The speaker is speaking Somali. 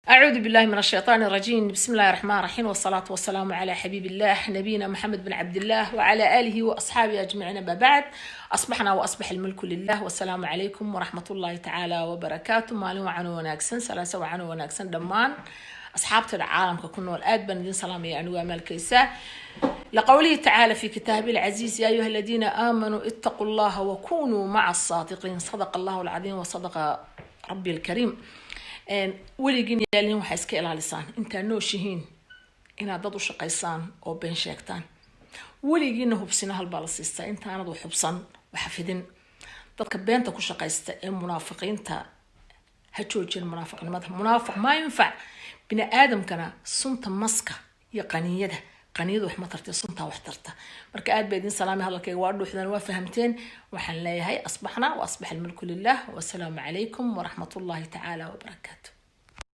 أعوذ بالله من الشيطان الرجيم، بسم الله الرحمن الرحيم، والصلاة والسلام على حبيب الله نبينا محمد بن عبد الله وعلى آله وأصحابه أجمعين، ما بعد. أصبحنا وأصبح الملك لله، والسلام عليكم ورحمة الله تعالى وبركاته. Maalin wacan oo wanaagsan, salaasa wacan oo wanaagsan dhammaan asxaabtada caalamka ku nool, aad baan idin salaamaya anigu amaalkaysa. لقوله تعالى في كتابه العزيز: يا أيها الذين آمنوا اتقوا الله وكونوا مع الصادقين. صدق الله العظيم وصدق ربي الكريم. Weligiin yaalin waxaa iska ilaalisaan intaa nooshihiin inaad dad u shaqaysaan oo been sheegtaan. Weligiina hubsina halbaa la siistaa, intaanad wax hubsan waxa fidin. Dadka beenta ku shaqaysta ee munaafiqiinta ha joojin munaafiqnimada. Munaafiq maa yunfac bini aadamkana. Sunta maska iyo qaniyada, qaniyada wax ma tarta, suntaa wax tarta. Marka aad baa idin salaamay, hadalkayga waa dhuuxdan, waa fahamteen. Waxaan leeyahay: أصبحنا وأصبح الملك لله، والسلام عليكم ورحمة الله تعالى وبركاته.